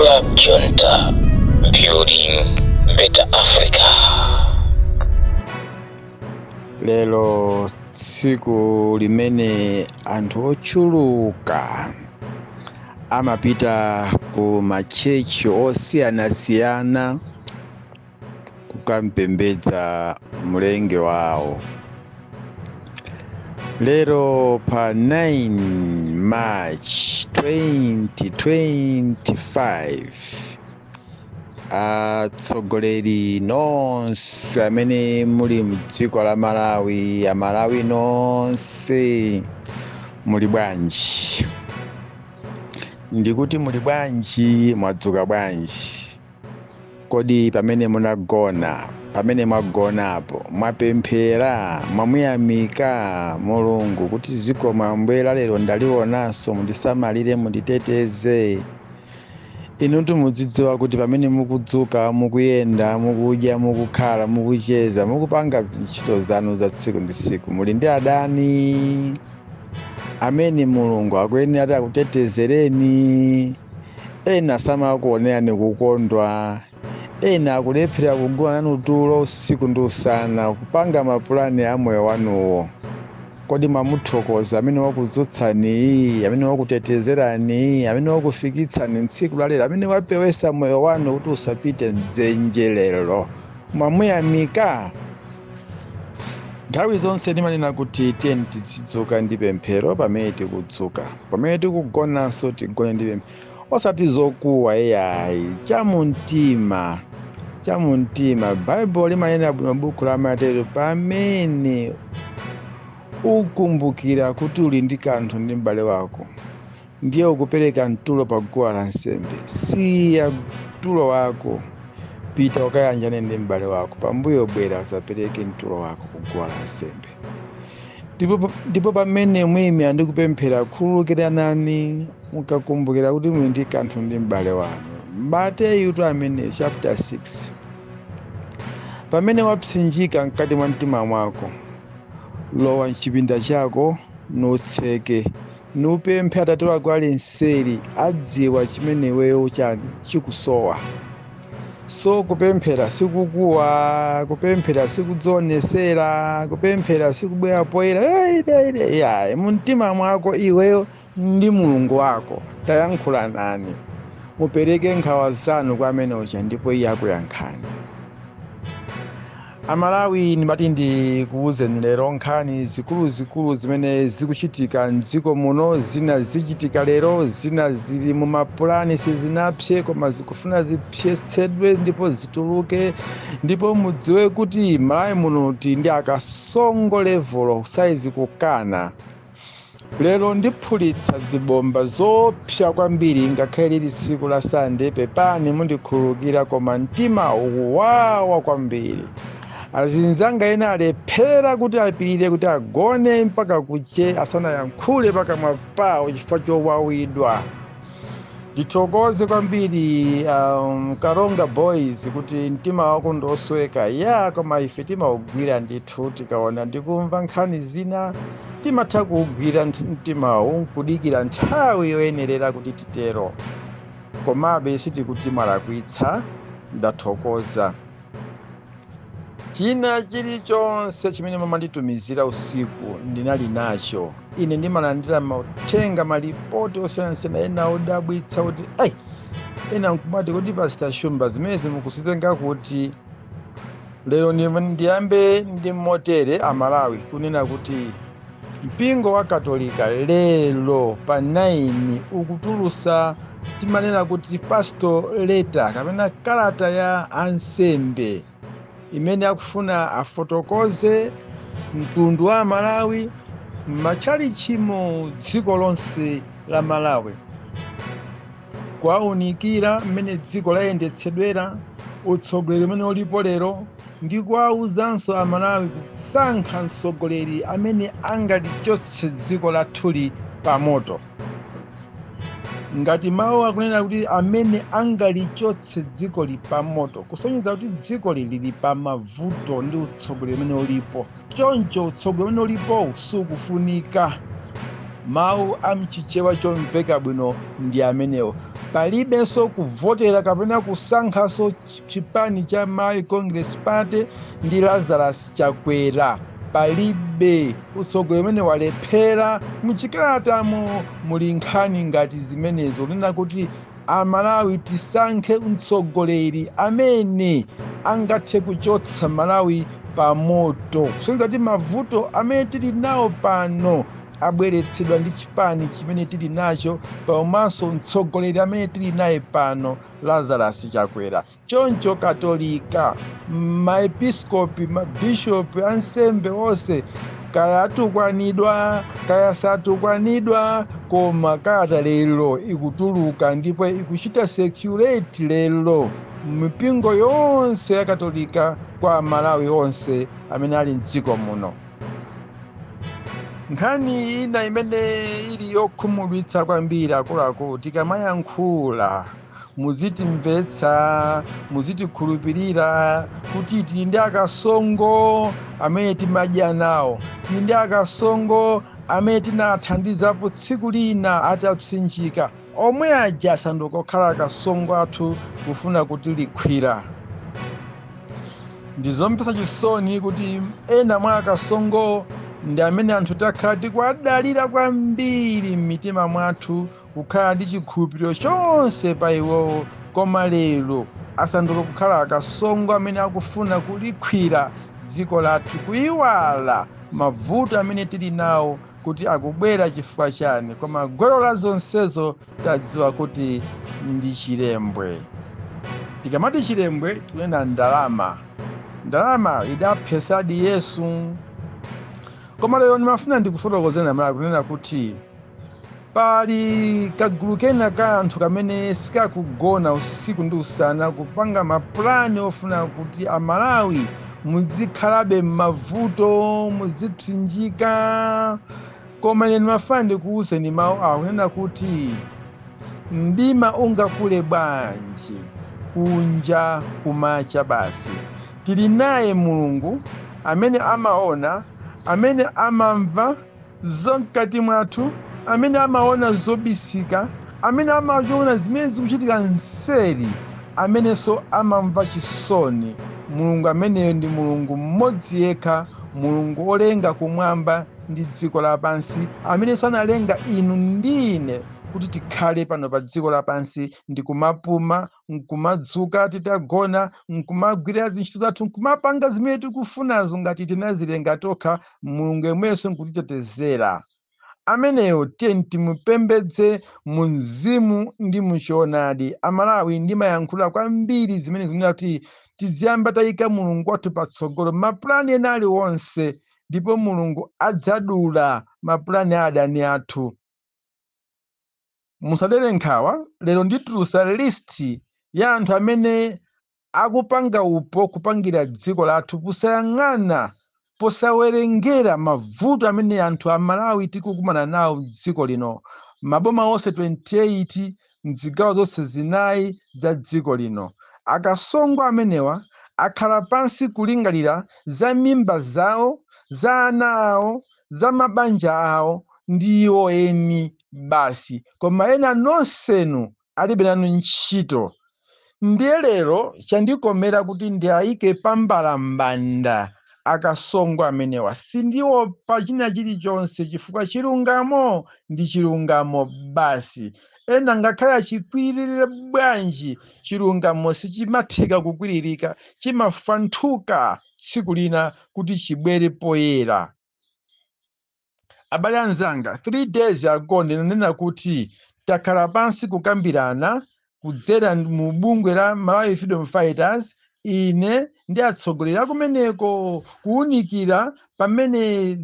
Club Junta, building better Africa. Lero tsiku limene anthu ochuluka amapita ku machechi osiyanasiyana kukampembedza mlengi wawo. Lero pa 9 March 2025, atsogoleri nonse amene muli mdziko la Malawi, Amalawi nonse, muli bwanji? Ndikuti muli bwanji? Mwadzuka bwanji? Kodi pamene munagona, pamene mwagonapo, mwapemphera, mwamuyamika Mulungu kuti zikomo Ambuye, lero ndalionanso, mundisamalire, munditeteze? Inutu mudzidziwa kuti pamene mukudzuka, mukuyenda, mukudya, mukukhala, mukucheza, mukupanga zintchito zanu za tsiku ndi tsiku, muli ndi adani amene Mulungu akuyenera akutetezereni. Ena samakuonerani kukondwa, ena akulephera kugona nanu tulo usiku ndi usana, kupanga mapulani a moyo wanuwo. Kodi mwamuthokoza amene wakudzutsani, amene wakutetezerani, amene wakufikitsani tsiku la lero, amene wapewesa moyo wanu kuti usapite mdzenje lero? Mwamuyamika? Nthawi zonse ndimanena kuti tiyeni tizidzuka ndi pemphero pamene tikudzuka, pamene tikugonanso tigone ndi pemphero, osati zokuwa iyayi, chamumtima, chamumtima. Baibulo limanena bwino, buku la Mateyu, pamene ukumbukira kuti uli ndi kanthu ndi m'bale wako, ndiye ukupereka mtulo pa guwa lansembe, siya mtulo wako, pita ukayanjane ndi m'bale wako, pambuyo bwera usapereke mtulo wako ku guwa lansembe. Ndipo pamene mwimi andikupemphera, khululukiranani mukakumbukira kuti muli ndi kanthu ndi m'bale wanu. Mateyu tu amene chapter 6. Pamene wapsinjika mkati mwa mtima mwako, lowa mchipinda chako nutseke, nupemphe Atate wako ali mseri, adziwa chimene iweyo chani chikusowa. So kupemphera sikukuwa, kupemphera sikudzionesera, kupemphera sikubwera poyera yayi. Mumtima mwako iweyo ndi Mulungu wako tayankhulanani, mupereke nkhawa zanu kwa amene uja, ndipo iye akuyankhani. Amalawi, ndimati ndikuwuzeni lero nkhani zikuluzikulu zimene zikuchitika mdziko muno. Zina zichitika lero, zina zili mu mapulani, sizinapse koma zikufuna zipsetsedwe ndipo zituluke. Ndipo mudziwe kuti Malawi muno tili ndi akasongo level saizi kukana. Lero ndiphulitsa zibomba zopsa kwambiri, ngakhale lili tsiku la Sande. Pepani, mundikhululukira, koma mtima ukuwawa kwambiri. Azinzanga ena alephera kuti apirire kuti agone mpaka kuche asanayankhule pakamwa pawo chifukwa chowawidwa. Ndithokoze kwambiri Karonga Boys kuti mtima wako ndosweka ya, koma ife timaugwira ndithu. Tikaona ndikumva nkhani zina, timatha kuugwira mtimawu nkudikira nthawi yoyenerera kuti titero. Komabe sitikuti mwalakwitsa. Ndathokoza. China chilichonse chimene mumanditumizira usiku ndinali nacho ine. Ndimalandira mauthenga, malipoti osiyanasiyana, ena odabwitsa kuti ai, ena nkumati, "Kodi Pastor Shumba zimene mukuzitenga kuti?" Lero ndiyambe ndi motere, Amalawi, kunena kuti mpingo wa Katolika lero pa 9 ukutulusa, timanena kuti pastoral letter kapena kalata ya ansembe, imene akufuna afotokoze mtundu wa Malawi m'matchalichimo dziko lonse la Malawi, kuwaunikira mmene dziko layendetsedwera, utsogoleri umene ulipo lero, ndi kuwawuzanso Amalawi kusankha mtsogoleri amene angalichotse dziko lathuli pamoto. Ngati mawu akunena kuti amene angalichotse dzikoli pamoto, kusonyeza kuti dzikoli lili pamavuto ndi utsogoleri umene ulipo. Choncho utsogoleri umene ulipo sukufunika. Mawu a mchichewa chomveka bwino ndi amenewo. Palibenso kuvotera kapena kusankhanso chipani cha Malawi Congress Party ndi Lazarus Chakwera. Palibe utsogoleri umene walephera. Muchikalatamo muli nkhani ngati zimenezo, kunena kuti Amalawi tisankhe mtsogoleri amene angathe kuchotsa Malawi pamoto, kusonyeza kuti mavuto amene tili nawo pano abweretsedwa ndi chipani chimene tili nacho komanso mtsogoleri amene tili naye pano, Lazarus Chakwera. Choncho Katolika, maepiskopi, mabishopi, ansembe onse, kaya atukwanidwa kaya satukwanidwa, koma kalata lero ikutuluka ndipo ikuchita circulate lero mipingo yonse ya Katolika kwa Malawi onse amene ali mdziko muno. Nkhani ina imene ili yokhumudwitsa kwambiri, akuluakulu, tikamayankhula muzitimvetsa, muzitikhulupirira kuti tili ndi akasongo amene timadya nawo, tili ndi akasongo amene tinathandizapo tsiku lina atapsinjika, omwe aja asanduka kukhala akasongo athu kufuna kutilikhwira. Ndizomvetsa chisoni kuti ena mwa akasongo ndi amene anthu takhala tikuwadalira kwambiri m'mitima mwathu, kukhala ndi chikhulupiriro chonse pa iwowo, koma lero asanduka kukhala akasongo amene akufuna kulikhwira dziko lathu, kuyiwala mavuto amene tili nawo kuti akubwera chifukwa chani. Koma gwero la zonsezo tadziwa kuti ndi chilembwe. Tikamati chilembwe tikunena ndalama. Ndalama idaphesadi Yesu. Koma lero ndimafuna ndikufotokozeni Amalawi kunena kuti pali kagulu kena ka anthu kamene sikakugona usiku ndi usana kupanga mapulani ofuna kuti Amalawi muzikhalabe m'mavuto, muzipsinjika. Koma ine ndimafuna ndikuwuzeni mawu awa kunena kuti mdima ungakule bwanji, kunja kumacha basi. Tili naye Mulungu amene amaona, amene amamva zamkati mwathu, amene amaona zobisika, amene amaona zimene zikuchitika mseri, amenenso amamva chisoni. Mulungu ameneyo ndi Mulungu mmodzi yekha, Mulungu wolenga kumwamba ndi dziko lapansi, amene sanalenga inu ndi ine kuti tikhale pano pa dziko lapansi ndi kumapuma, nkumadzuka titagona, nkumagwira zintchito zathu, nkumapanga zimene tikufunazo ngati tinazilenga tokha. Mulungu yemwenso nkutitetezera. Ameneyo tiye timupembedze mu mzimu ndi muchoonadi. Amalawi, ndimayankhula kwambiri zimene zikunena kuti tiziyamba tayika Mulungu wathu patsogolo mapulani ena aliwonse, ndipo Mulungu adzadula mapulani a adani athu. Musadere nkhawa, lero nditulusa list ya anthu amene akupanga upo kupangira dziko lathu, kusayang'ana posawerengera mavuto amene anthu a Malawi tikukumana nawo mdziko lino, maboma onse 28 mzigawo zonse zinayi za dziko lino. Akasongo amenewa akhala pansi kulingalira za mimba zawo, za ana awo, za mabanja awo ndi iwo eni basi, koma ena nonsenu alibe nanu ntchito. Ndiye lero chandikomera kuti ndiayike pambalambanda akasongo amenewa. Sindiopa china chilichonse chifukwa chilungamo ndi chilungamo basi. Ena ngakhale achikwirire bwanji, chilungamo sichimatheka kukwiririka, chimafanthuka tsiku lina kuti chibwere poyera. Abale anzanga, 3 days ago ndinanena kuti takhala pansi kukambirana kudzera mu bungwe la Malawi Freedom Fighters, ine ndi atsogoleri akumeneko, kuwunikira pamene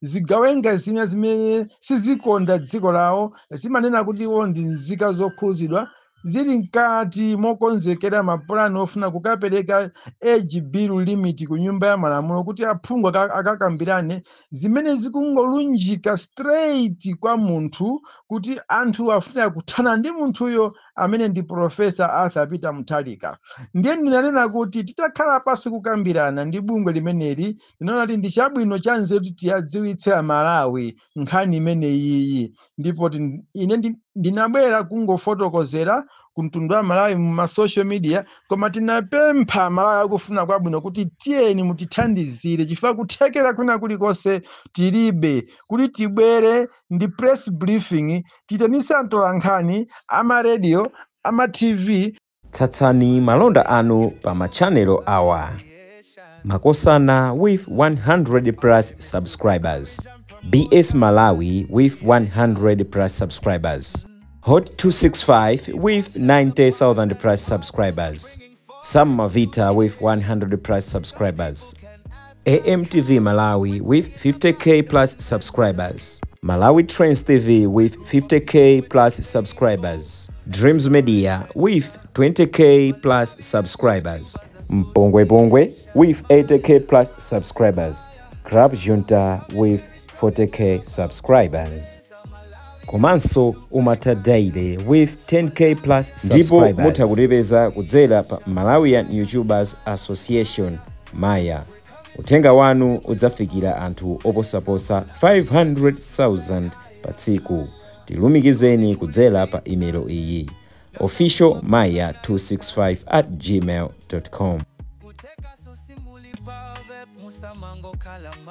zigawenga zina zimene sizikonda dziko lawo zimanena kuti iwo ndi nzika zokhuzidwa, zili mkati mokonzekera mapulani ofuna kukapereka age bill limit ku Nyumba ya Malamulo kuti aphungu akakambirane, zimene zikungolunjika straight kwa munthu kuti anthu afuna kuthana ndi munthuyo. amene ndi Professor Arthur Peter Mutharika. Ndiye ndinanena kuti titakhala pasi kukambirana ndi bungwe limeneli, ndinaona kuti ndi chabwino cha nzeru kuti tiyadziwitse Amalawi nkhani imeneyiyi. Ndipo ine ndinabwera kungofotokozera ku mtundu wa Malawi mu ma social media, koma tinapempha Malawi akufuna kwabwino kuti tiyeni mutithandizire, chifukwa kuthekera kwina kulikonse tilibe kuti tibwere ndi press briefing, titanise atolankhani ama radio, ama TV. Tsatsani malonda anu pa machanelo awa: Makosana with 100 plus subscribers, BS Malawi with 100 plus subscribers, Hot 265 with 90,000 plus subscribers, Sam Mavita with 100 plus subscribers, AMTV Malawi with 50K plus subscribers, Malawi Trends TV with 50K plus subscribers, Dreams Media with 20K plus subscribers, Mpongwe Pongwe with 80K plus subscribers, Club Junta with 40K subscribers, komanso Umata Daily with 10K plus Ndipo subscribers. mutha kutipeza kudzera pa Malawian YouTubers Association, Maya. Uthenga wanu udzafikira anthu oposaposa 500,000 pa tsiku. Tilumikizeni kudzera pa imelo iyi: officialmaya265@gmail.com.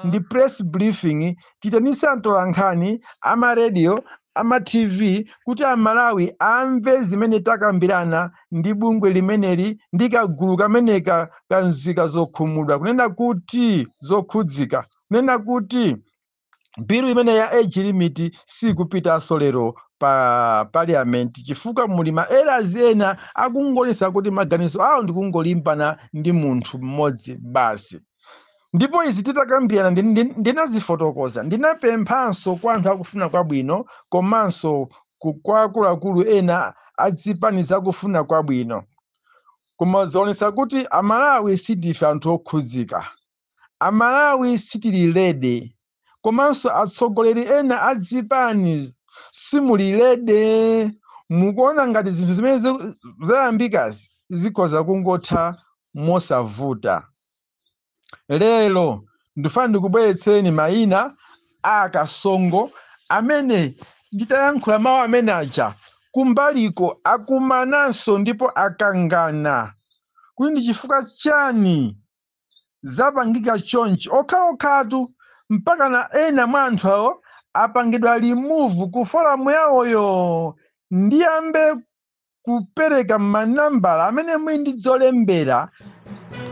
Ndi press briefing, titanise atolankhani ama radio, ama TV, kuti Amalawi amve zimene takambirana ndi bungwe limeneli ndi kagulu kameneka kanzika zokhumudwa, kunena kuti zokhudzika, kunena kuti bill imene ya age limit sikupitanso lero pa parliament, chifukwa muli ma errors ena akungonesa kuti maganizo awo ndikungolimbana ndi munthu mmodzi basi. Ndipo izi titakambirana, ndinazifotokoza, ndinapemphanso kwa anthu akufuna kwabwino komanso kwa akuluakulu ena adzipani zakufuna kwabwino, koma zaonesa kuti Amalawi sindife anthu okhudzika, Amalawi sitili ready, komanso atsogoleri ena adzipani simuli ready. Mukuona ngati zinthu zimene zayambikazi zikhoza kungotha mosavuta. Lero ndifuna ndikubweretseni mayina a akasongo amene nditayankhula mawu amene aja kumbaliko akumananso ndipo akangana kuti ndi chifukwa chani zapangika chonchi okhaokhatu, mpaka na ena mwa anthu awo apangidwa remove ku forum yawoyo. Ndiyambe kupereka manambala amene muli ndi zolembera,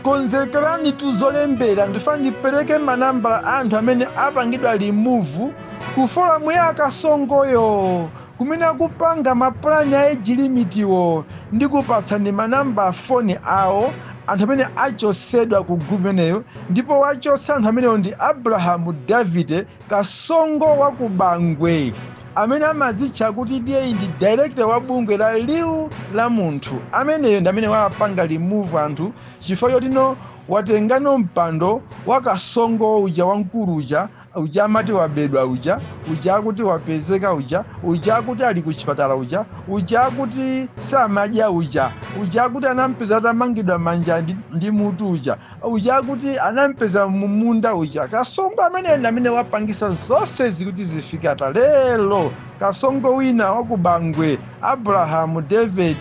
konzekerani tuzolembera. Ndifuna ndipereke manambala anthu amene apangidwa remove ku forum ya akasongoyo kumene akupanga mapulani a age limitiwo. Ndikupatsani manamba foni awo anthu amene achosedwa ku group imeneyo. Ndipo wachotsa anthu amenewo ndi Abrahamu Davide Kasongo wa ku Bangwe, amene amazitcha kuti ndiye ndi director wa bungwe la Liwu la Munthu. Ameneyo ndi amene wapanga remove anthu chifukwa chotino watengano mpando wa Kasongo uja wamkulu uja, uja amati wabedwa uja, uja akuti wapezeka uja, uja akuti ali kuchipatala uja, uja akuti samadya uja, uja akuti anampeza atamangidwa manja ndi mutu uja, uja akuti anampeza mumunda uja. Kasongo ameneyo ndi amene wapangisa zonse zikuti zifike apa lero. Kasongo wina wakubangwe Abrahamu David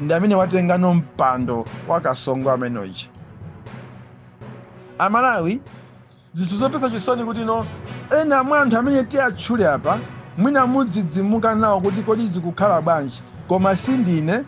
ndi amene watengano mpando wa Kasongo amene uja. Amalawi, zinthu zopesa chisoni kuti no ena mwa anthu amene tiyatchule apa mwina mudzidzimuka nawo kuti kodi zikukhala bwanji, koma sindine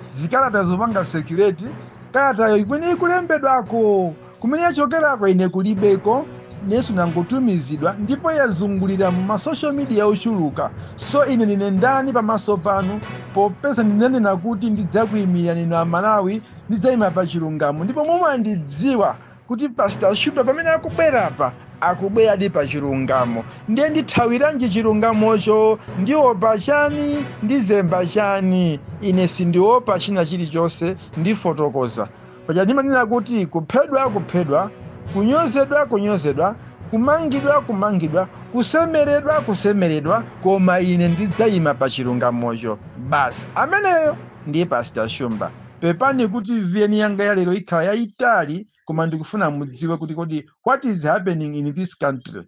zikalata zopanga security kalatayo imene ikulembedwako kumene yachokerako ine kulibeko, nesu nangotumizidwa ndipo yazungulira mu ma social media ochuluka. So ine ndine ndani pamaso panu, popeza ndinanena kuti ndidzakuyimirira ninu Amalawi, ndidzayima pa chilungamo, ndipo mumandidziwa kuti Pastor Shupa pamene akubwera apa akubweradi pa chilungamo. Ndiye ndithawiranji chilungamocho? Ndiopa chani? Ndizemba chani? Ine sindiopa china chilichonse, ndifotokoza. Paja ndimanena kuti kuphedwa kuphedwa, kunyozedwa kunyozedwa, kumangidwa kumangidwa, kusemeredwa kusemeredwa, koma ine ndidzayima pa chilungamocho basi. Ameneyo Ndi Pastor Shumba. Pepani kuti VN yanga ya lero ikhala yayitali, koma ndikufuna mudziwe kuti kodi what is happening in this country.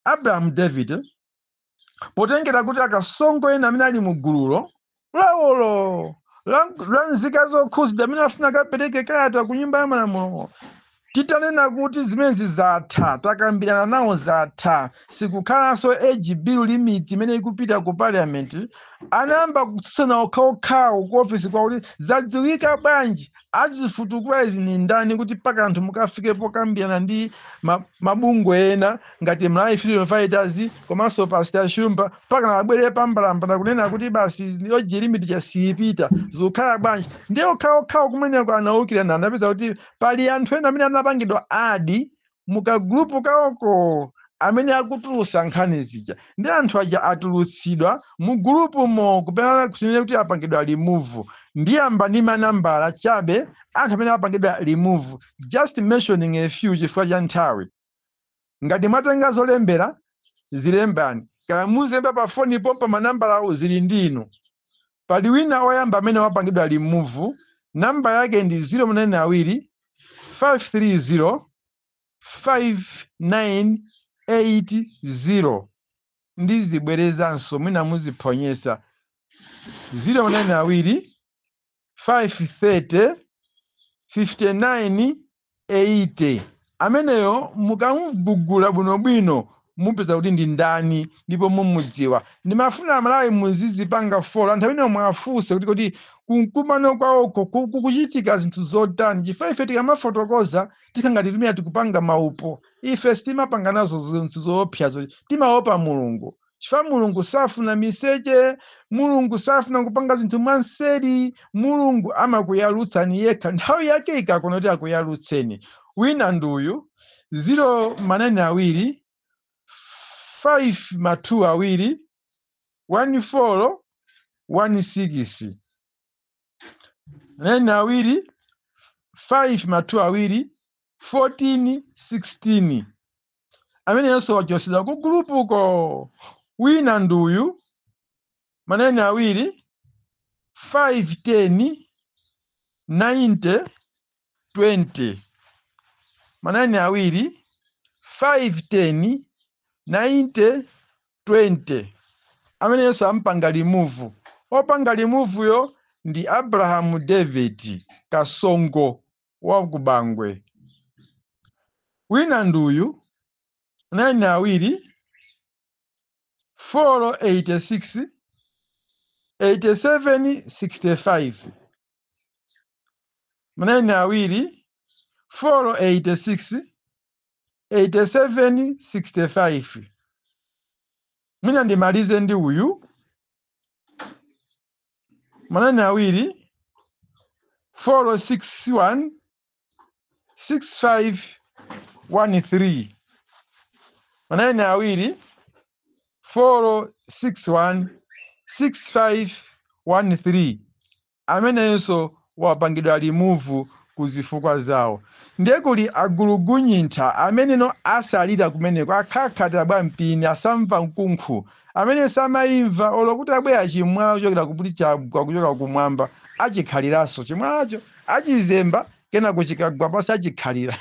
Abraham David, potengera kuti akasongo ena amene ali mu gululo lawolo la nzika zokhuzidwa amene afuna kapereke kalata ku Nyumba ya Malamulo, titanena kuti zimenezi zatha, takambirana nawo, zatha, sikukhalanso age bill limit imene ikupita ku Parliament, anayamba kutsutsana okhaokhawo ku ofisi kwakuti zadziwika bwanji, azifutukula izi ni ndani, kuti paka anthu mukafike pokambirana ndi mabungwe ena ngati Malawi Freedom Fighters komanso Pastor Shumba, paka nabwere pambalambala kunena kuti basi, age limit chasiyipita, zikukhala bwanji? Ndiye okhaokhawo kumeneko anawukirana, anapeza kuti pali anthu ena amene anapangidwa add mukagulupu kawoko amene akutulusa nkhani zija, ndi anthu aja atulutsidwa mu gulupumo kupena kunena kuti apangidwa remove. Ndiyamba ndi manambala chabe anthu amene apangidwa remove, just mentioning a few chifukwa cha nthawi. Ngati mwatenga zolembera, zilembani, kaya muzemba pa foni pompa, manambala awo zili ndinu. Pali wina oyamba amene wapangidwa remove, namba yake ndi 0 2 530 5980. Ndizibwerezanso, mwina muziphonyesa. 0 2 530 59 80. Ameneyo mukamugugula bwinobwino mupeza kuti ndi ndani ndipo mumudziwa. Ndimafuna Amalawi muzizipanga follow anthu amene mwafunse kuti kodi kumkumano kwawoko kukuchitika zinthu zotani, chifukwa ife tikamafotokoza tikhangati timene tikupanga maupo. Ife sitimapanga nazo zinthu zoopsazo, timaopa Mulungu, chifukwa Mulungu safuna miseche, Mulungu safuna kupanga zinthu mwanseri. Mulungu amakuyalutsani yekha nthawi yake ikakona kuti akuyalutseni. Wina nduyu, 0 manene awiri 5 ma 2 awiri 1 4 1 6, manene awiri 5 ma 2 awiri 14 16. Amenenso wachosedwa ku gulupuko. Wina nduyu, manene awiri 5 10 90 20, manene awiri 5 10 90 20. Amenenso ampanga remove. Opanga remove yo ndi Abrahamu David Kasongo wa ku Bangwe. Wina nduyu, manene awiri 486 87 65, manene awiri 486 87 65. Mwina ndimalize ndi uyu, manene awiri 461 6513, manene awiri 461 6513. Amenenso wapangidwa remove ku zifukwa zawo. Ndiye kuli agulugunyintha ameneno asalira kumeneko, akhakhati bwampini, asamva mkunkhu, amene samayimva olo kuti abwera chimwala kuchokera kuti chagwa kuchoka kumwamba, achikhaliranso chimwalacho, achizemba, kenako chikagwa pasi achikhalira.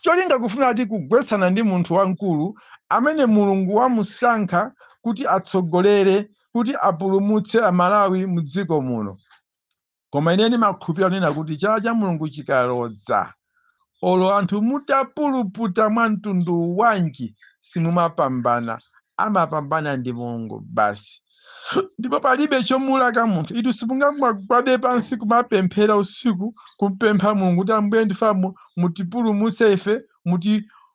Cholinga kufuna kuti kugwetsana ndi munthu wamkulu amene Mulungu wamusankha kuti atsogolere, kuti apulumutse Amalawi mu dziko muno. Koma ine ndimakhulupirira kunena kuti chala cha Mulungu chikalodza, olo anthu mutapuluputa mwa mtundu wanji, simumapambana, amapambana ndi Mulungu basi. Ndipo palibe chomulaka munthu. Itu simungagwade pansi kumapemphera usiku, kumpempha Mulungu kuti, "Ambuye, ndifa mutipulumutse ife,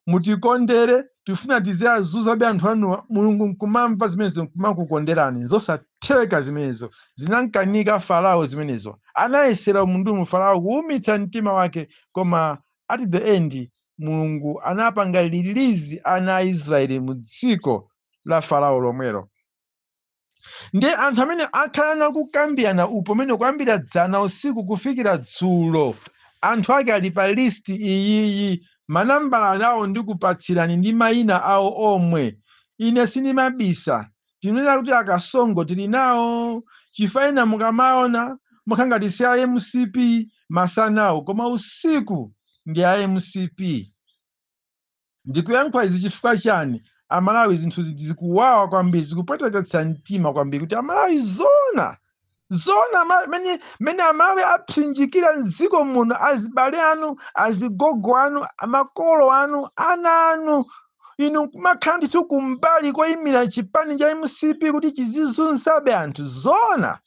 mutikondere, tifuna tiziazuzabe anthu anuwa," Mulungu nkumamva zimenezo nkumakukonderani. Zosatheka zimenezo, zinankanika Farao zimenezo. Anayesera mundumu Farao kuwumitsa mtima wake, koma at the end Mulungu anapanga release ana a Israeli mu dziko la Farao lomwelo. Ndiye anthu amene akhala nakukambirana upo umene kuyambira dzana usiku kufikira dzulo, anthu ake ali pa list iyiyi. Manambala awo ndikupatsirani ndi mayina awo omwe. Ine sindimabisa. Tinena kuti akasongo tili nawo, Chifaina mukamaona mukhangati si a MCP masanawo, koma usiku ndi a MCP. Ndikuyankhula izi chifukwa chani? Amalawi, zinthu zikuwawa kwambiri, zikupweteketsa mtima kwambiri kuti Amalawi, zona zona, mene Amalawi apsinjikira mdziko muno, azibale anu, azigogo anu, makolo anu, ana anu, inu kumakhala ndithu kumbali koyimira chipani cha MCP kuti chizizunzabe anthu. Zona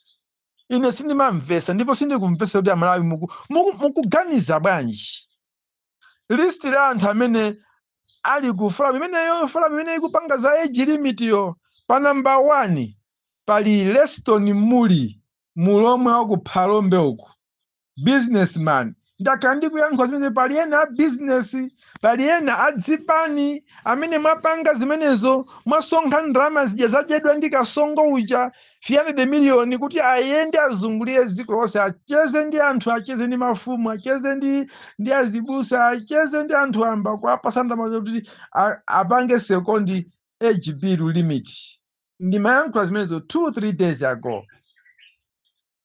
ine sindimamvesa ndipo sindikumvesa kuti Amalawi mukuganiza bwanji. List la anthu amene ali ku forum imeneyo, forum imene ikupanga za age limit yo, pa namba 1 pali Leston Muli, Mulomwe wa ku Phalombe uku, businessman. Ndakhala ndikuyankhula zimene pali ena a business, pali ena adzipani amene mwapanga zimenezo, mwasonkha ndalama zija zadyedwa ndi Kasongo uja, 300 miliyoni, kuti ayende azungulire dziko lonse, acheze ndi anthu, acheze ndi mafumu, acheze ndi azibusa, acheze ndi anthu amba, kuwapasa ndalama kuti apange second age bill limit. Ndimayankhula zimenezo 2 3 days ago.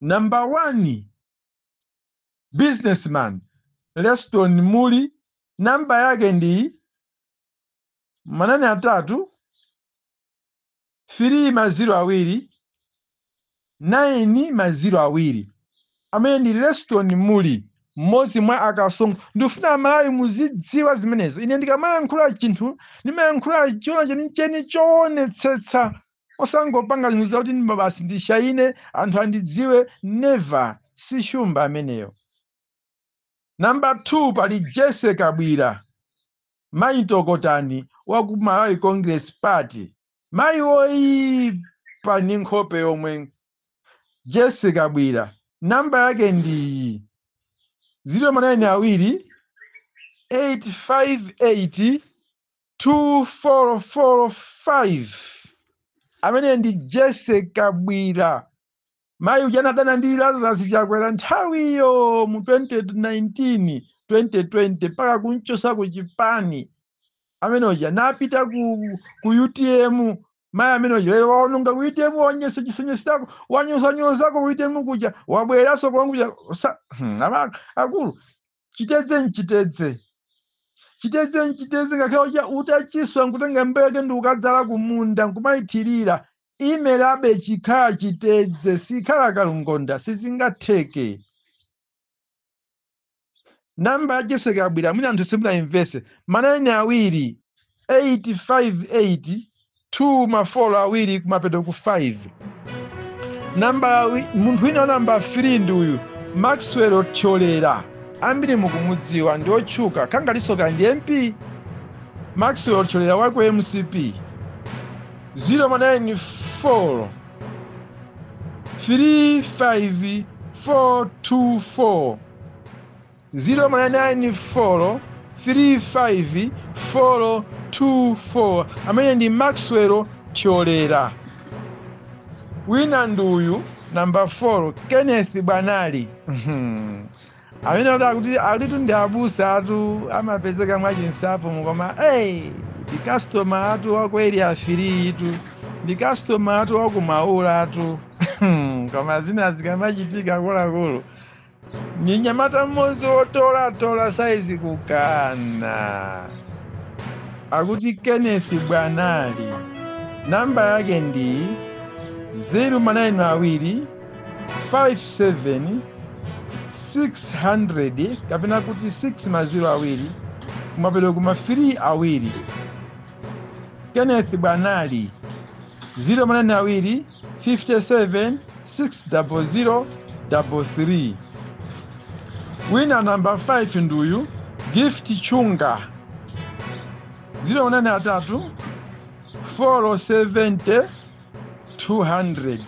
Number 1, businessman Leston Muli, namba yake ndi 8 3 ma 0 2 9 ma 0 2. Amene ndi Leston Muli, mmodzi mwa akasongo. Ndikufuna Amalawi muzidziwa zimenezo. Ine ndikamayankhula chinthu, ndimayankhula chona chenicheni choonetsetsa, osangopanga zinthu zakuti basi ndishayine, anthu andidziwe. Never, si Shumba ameneyo. Namba 2 pali Jesse Kabwira, mayi Tokotani wa ku Malawi Congress Party, mayi woyipa ndi nkhope yomwe. Jesse Kabwira namba yake ndi 0 manayini 2 858 2445. Amene ndi Jesse Kabwira, mayi uja anadana ndi Lazarus Chakwera nthawiyo mu 2019, 2020, mpaka kunchosa ku chipani. Amene uja napita ku UTM. Mayi amene uja lero waononga ku UTM, wanyesa chisenyesako, wanyozanyozako ku UTM kuja, wabweranso kwanguja. Akulu, chitedze nchitedze, chitedze nchitedze, ngakhale utachiswa nkutenga mbeke ndi ukadzala kumunda nkumayithirira, imerabe chikhala chitedze, sikhala kalungonda, sizingatheke. Namba ya Jesse Kabwira, mwina anthu simunayimvese, manayini 2 858 2 ma 4 2 kumapeto ku 5. Namba munthu wina namba 3 ndi uyu Maxwell Thyolera, ambiri mukumudziwa, ndi otchuka, kangaliso ndi MP. Maxwell Thyolera waku MCP, 094 35 424, 094 35 424. Amene ndi Maxwell Thyolera. Wina ndi uyu namba 4, Kenneth Bwanali, amene akuti alitu ndi abusa atu, amapezeka mwachinsapo mukoma. Hey, ndi customer atu waku Area 3 itu, ndi customer atu wakumaula atu, koma zina zikamachitika, akuluakulu, ni nyamata mmodzi wotolatola saizi kukana. Akuti Kenneth Bwanali, namba yake ndi 0 manayini 2 57 600, kapena kuti 6 ma 0 2 kumapeto kuma 3 2. Kenneth Bwanali, 0 manayini 2 57 600 33. Wina namba 5 nduyu Gift Chunga, 0 manayini 3 470 200.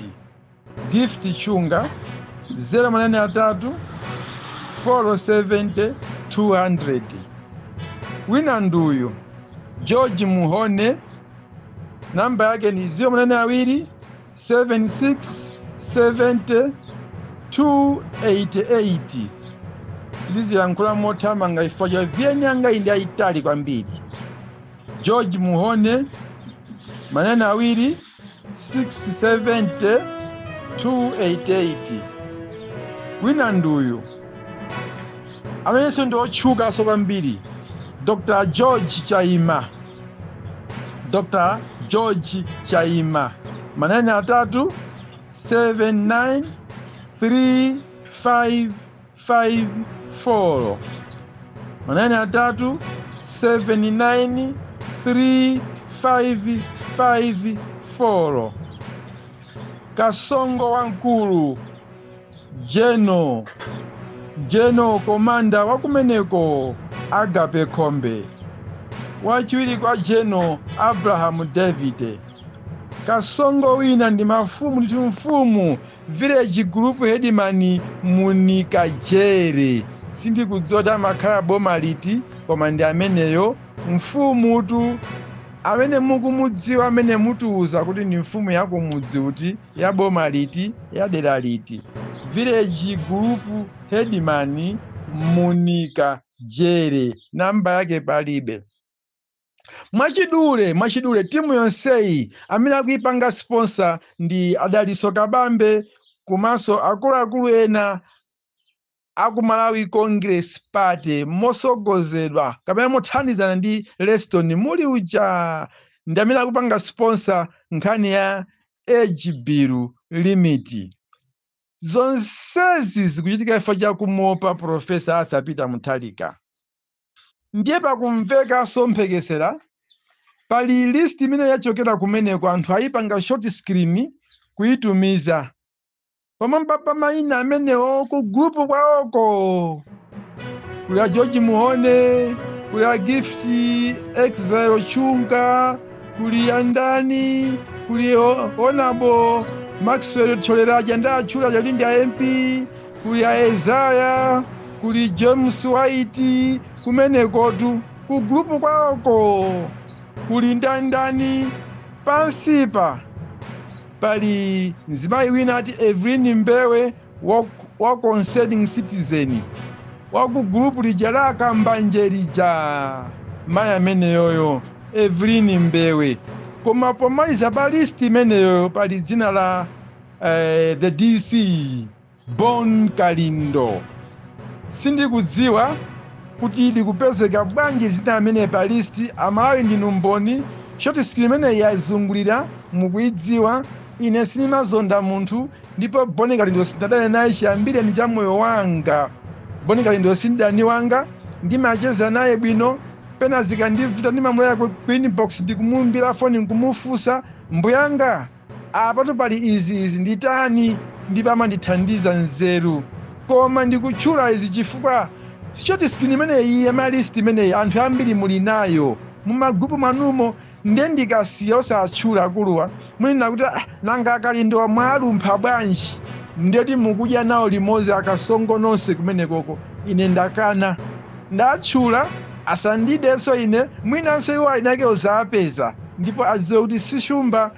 Gift Chunga, 0 manayini 3 470 200. Wina nduyu George Muhone, namba yake ni 0 manayini 2 76 70 288. Ndiziyankhula mothamanga chifukwa cha VN yanga ndi ayitali kwambiri. George Muhone, manayini 2 670 288. Wina nduyu amenenso ndi otchukanso kwambiri, Dr George Chaima. Dr George Chaima, manene atatu 79 3554, manene atatu 79 3554. Kasongo wamkulu Jeno, Jeno komanda wakumeneko Agape Khombe, wachiwiri kwa Jeno Abrahamu David. Kasongo wina ndi mafumu ndi mfumu village group headman Munika Jere, sindikudziwa kuti amakhala boma liti, koma ndi ameneyo mfumutu amene mukumudziwa, amene mutiuza kuti ndi mfumu yakumudzi uti, ya boma liti, ya dera liti. Village group headman Munika Jere, namba yake palibe. Mwachidule timu yonseyi amene akuipanga sponsor ndi Adaliso Kabambe komanso akuluakulu ena aku Malawi Congress Party, mosogozedwa kapena mothandizana ndi Leston Muli uja, ndi amene akupanga sponsor nkhani ya age bill limit. Zonsezi zikuchitika chifukwa chakumopa Profesa Arthur Peter Mutharika. Ndiye pakumvekanso mphekesera, pali list imene yachokera kumeneko, anthu ayipanga short screen kuyitumiza pamwamba pa mayina amenewo ku group kwawoko. Kuli a George Muhone, kuli a Gift Exile Chunga, kuli andani, kuli Honorable Maxwell Choleraja, ndatchula chali ndi a MP, kuli a Ezaya, kuli James White. Kumenekotu ku group kwawoko kuli ndandani. Pansipa pali mzimayi wina ati Evelyn Mbewe wa concerning citizen waku group lija la Kambanje lija, mayi ameneyoyo Evelyn Mbewe. Koma pomaliza pa list imeneyo pali dzina la the DC Bon Kalindo. Sindikudziwa kuti likupezeka bwanji dzina amene pa list. Amalawi ndinu mboni, short screen imene yazungulira mukuidziwa. Ine sindimazonda munthu, ndipo Boni Kalindo sindadane naye chiyambire ndi cha moyo wanga. Boni Kalindo sindani wanga, ndimacheza naye bwino. Pena zikandivuta ndimamulera ku inbox, ndikumuimbira foni nkumufunsa, mbuyanga, apatu pali izi izi, nditani? Ndipo amandithandiza nzeru. Koma ndikutchula izi chifukwa short screen imeneyi ya list imeneyi anthu ambiri muli nayo mumagrupu mwanumo. Ndiye ndikasiya osatchula akuluwa, munena kuti, "Ah, nanga Akalindo mwalumpha bwanji?" Ndiyoti mukudya nawo limodzi akasongo nonse kumenekoko. Ine ndakana, ndatchula, asandidenso ine. Mwinanso iwo ainake uzapeza ndipo adziwe kuti sishumba.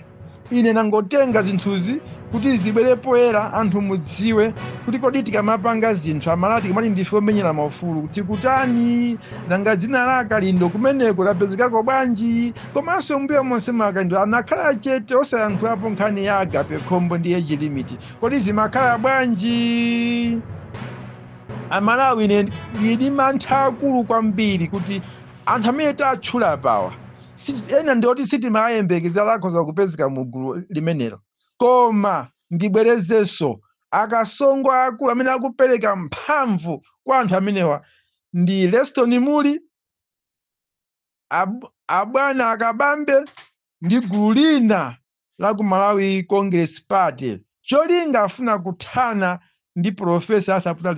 Ine nangotenga zinthuzi kuti zibwere poyera, anthu mudziwe kuti kodi tikamapanga zinthu, Amalawi, tikamati ndife omenyera maufulu, tikutani? Nanga dzina la Akalindo kumeneko lapezekako bwanji? Komanso mbuyo monse mwa Akalindo anakhala chete osayankhulapo nkhani ya Agape Khombo ndi age limit, kodi zimakhala bwanji? Amalawi, ine ndili mantha akulu kwambiri kuti anthu amene tatchula pawa ena ndioti sitimayembekeza lakhoza kupezeka mu gulu limenelo. Koma ndibwerezenso, akasongo akulu amene akupereka mphamvu kwa anthu amenewa ndi Leston Muli, abwana Akabambe ndi gulu lina la ku Malawi Congress Party. Cholinga afuna kuthana ndi Profesa Arthur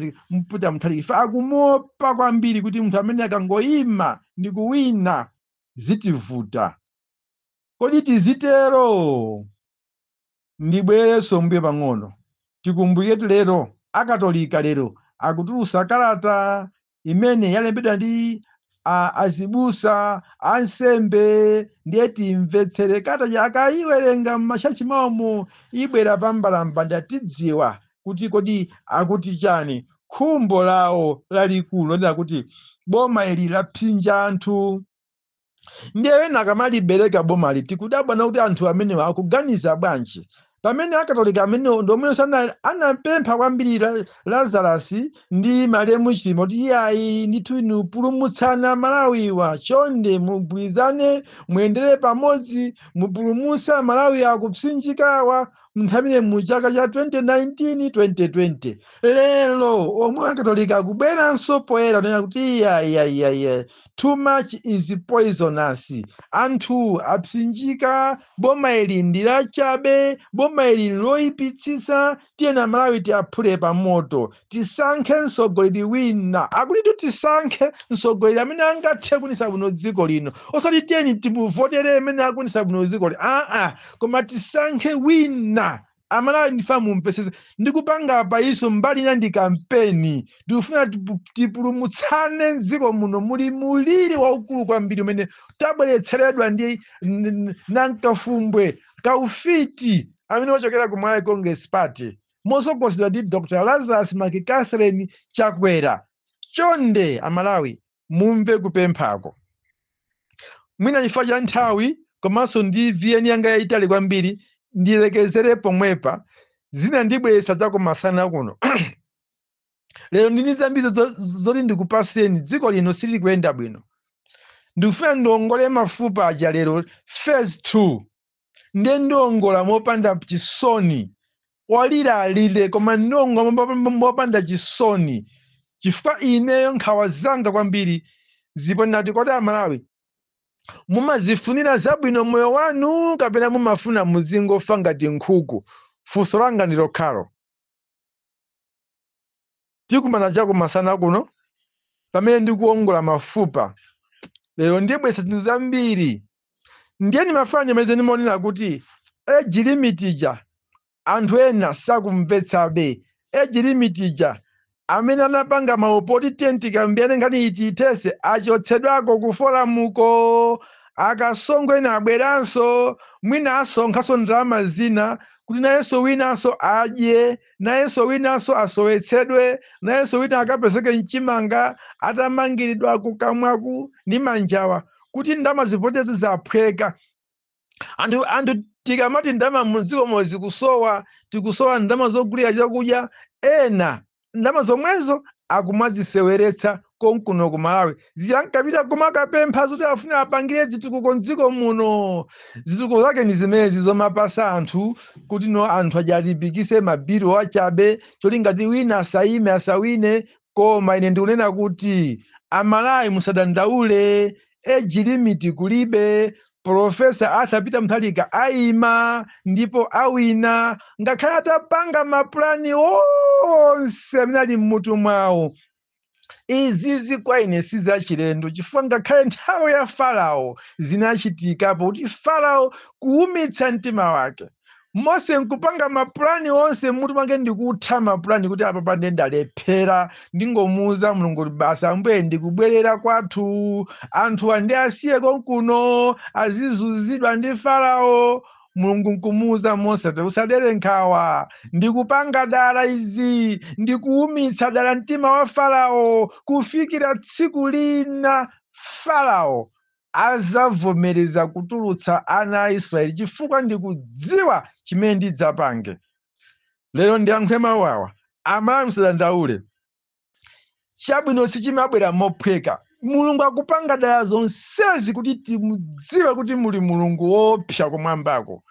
Peter Mutharika. Ife akumuopa kwambiri kuti munthu amene akangoyima ndi kuwina zitivuta. Kodi tizitero? Ndibwererenso mbuye pang'ono, tikumbukire lero Akatolika lero akutulusa kalata imene yalembedwa ndi azibusa, ansembe. Ndiye timvetsere kalata, akayiwerenga m'machachi mwawomo, ibwera pambalambanda, tidziwa kuti kodi akuti chani. Khumbo lawo lalikulu lonena kuti boma ili lapsinja anthu. Ndiye ena akamalibereka bomali, tikudabwa kuti anthu amenewa akuganiza bwanji. Pamene Akatolika amene ndomwenso anapempha kwambiri Lazarus ndi malemu Chilima kuti iyayi ndithu inu pulumutsana Malawiwa, chonde mugwirizane, muyendere pamodzi, mupulumutsa Malawi akupsinjikawa nthawi mu chaka cha 2019 2020. Lero omwe Akatolika akubweranso poyera kunena kuti iyayi, iyayi, iyayi, too much is poisonous, anthu apsinjika, boma ili ndi lachabe, boma ili loyipitsitsa, tiyena Malawi tiaphule pamoto, tisankhe mtsogoleri wina. Akuti tisankhe mtsogoleri amene angathe kuyendetsa bwino dziko lino, osati tiyeni timuvotere amene akuyendetsa bwino dziko lino, aa, koma tisankhe wina. Amalawi, ndifa mumpesese, ndikupanga apa iso mbali ina ndi kampeni, ndikufuna tipulumutsane mdziko muno. Muli muliri waukulu kwambiri umene tabweretseredwa ndi nankafumbwe kaufiti amene wachokera ku Malawi Congress Party mosogozedwa ndi Dr Lazarus McCarthy Chakwera. Chonde Amalawi, mumve kupemphako. Mwina chifukwa cha nthawi komanso ndi VN yanga yayitali kwambiri, ndilekezere pomwepa. Zina ndibweretsa chakumasana kuno. Lero ndini zambiri zoti ndikupaseni. Dziko lino silikuyenda bwino. Ndikufuna ndiongole mafupa aja lero phase 2, ndiye ndiongola mopanda chisoni. Walira alire, koma ndiongola mopanda chisoni, chifukwa ineyo nkhawa zanga kwambiri zipo nati, kodi Amalawi mumazifunira zabwino moyo wanu kapena mumafuna muzingofa ngati nkhuku? Funso langa ndi lokhalo. Tikumana chakumasana kuno pamene ndikuongola mafupa. Lero ndibwesa zinthu zambiri. Ndiye ndimafuna ndimalize ndimaonera kuti age limit ija anthu ena sakumvetsabe. Age limit ija, amene anapanga maupoti, tiye tikambirane nkhani iti itese, achotsedwako ku foramuko. Akasongo ena abweranso, mwina asonkhanso ndalama zina kuti nayenso winanso adye, nayenso winanso asowetsedwe, nayenso wina akapezeke mchimanga atamangiridwa kukamwaku ndi manjawa, kuti ndalama zipotezi zaphweka. Anthu tikamati ndalama mdziko zikusowa, tikusowa ndalama zogulira chakudya, ena ndalama zomwezo akumaziseweretsa konkuno ku Malawi, ziyankapita kumakapempha zoti afuna apangire zitukuko mdziko muno. Zitukuko zake ndi zimenezi zomapasa anthu kuti no anthu aja alipikise mabiro achabe, cholingati wina asayime, asawine. Koma ine ndikunena kuti Amalawi musadandaule, age limit kulibe. Professor Arthur Peter Mutharika ayima ndipo awina, ngakhale atapanga mapulani onse amene ali mmutu mwawo. Izizi kwa ine sizachilendo, chifukwa ngakhale nthawi ya Farao zinachitikapo kuti Farao kuwumitsa mtima wake, Mose nkupanga mapulani onse mmutu mwake ndikutha mapulani kuti apa pande ndalephera, ndingomuuza Mulungu kuti basi Ambuye, ndikubwerera kwathu, anthu andiasiye konkuno azizunzidwa ndi Farao. Mulungu nkumuuza Mose kuti usadere nkhawa, ndikupanga dala izi, ndikuwumitsa dala mtima wa Farao kufikira tsiku lina Farao azavomereza kutulutsa ana a Israeli, chifukwa ndikudziwa chimene ndidzapange. Lero ndiyankhule mawu awa: Amalawi musadandaule, chabwino sichimabwera mophweka. Mulungu akupanga dala zonsezi kuti timudziwe kuti muli Mulungu woopsa kumwambako,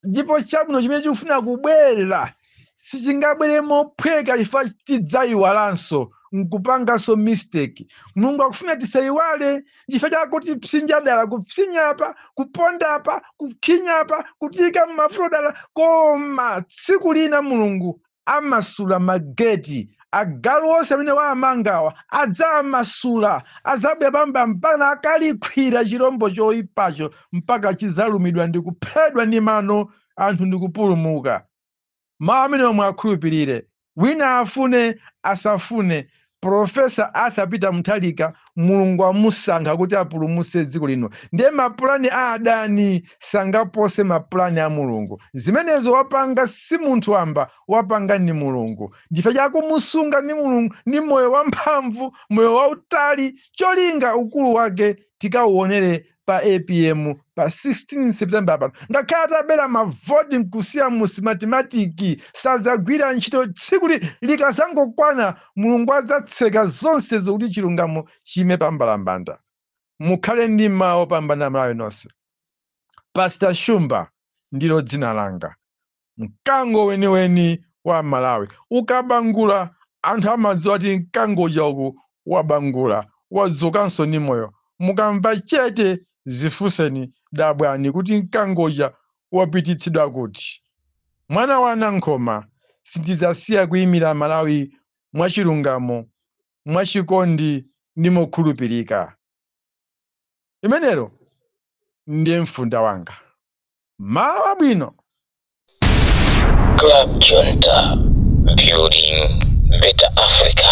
ndipo chabwino chimene chikufuna kubwera sichingabwere mophweka, chifukwa tidzayiwalanso nkupanganso mistake. Mulungu akufuna tisayiwale, chifukwa chakuti psinja dala, kupsinyapa, kupondapa, kukhinyapa, kutika m'mavuto dala, koma tsiku lina Mulungu amasula mageti. Agalu onse amene waamangawa adzamasula, azabwera pamba mpaka akalikhwira chirombo choyipacho, mpaka chizalumidwa ndi kuphedwa ndi mano anthu ndi kupulumuka. Mawu amene omwe akhulupirire, wina afune asafune, Professor Arthur Peter Mutharika Mulungu amusankha kuti apulumutse dziko lino. Ndiye mapulani a adani sangapose mapulani a Mulungu. Zimenezo wapanga si munthu wamba, wapanga ndi Mulungu. Ndife chakumusunga ndi Mulungu ndi moyo wamphamvu, moyo wautali, cholinga ukulu wake tikauonere. pa APM pa 16 September pano. Ngakhale atabera mavoti nkusiya mu Smartmatic, sazagwira ntchito. Tsiku likazangokwana, Mulungu adzatseka zonse zokuti chilungamo chime pambalambanda. Mukhale ndi mawu opambana, Malawi nonse. Pastor Shumba ndilo dzina langa, mkango weniweni wa Malawi. Ukabangula, anthu amadziwa kuti mkango uja uku wabangula, wadzukanso ndi moyo. Mukamva chete, zifunseni, dabwani kuti mkango uja wapititsidwa kuti. Mwana wa Nankhoma, sindidzasiya kuyimira Malawi mwachilungamo, mwachikondi ndi mokhulupirika. Imenero ndiye mfunda wanga. Mawa bwino. Club Junta, building better Africa.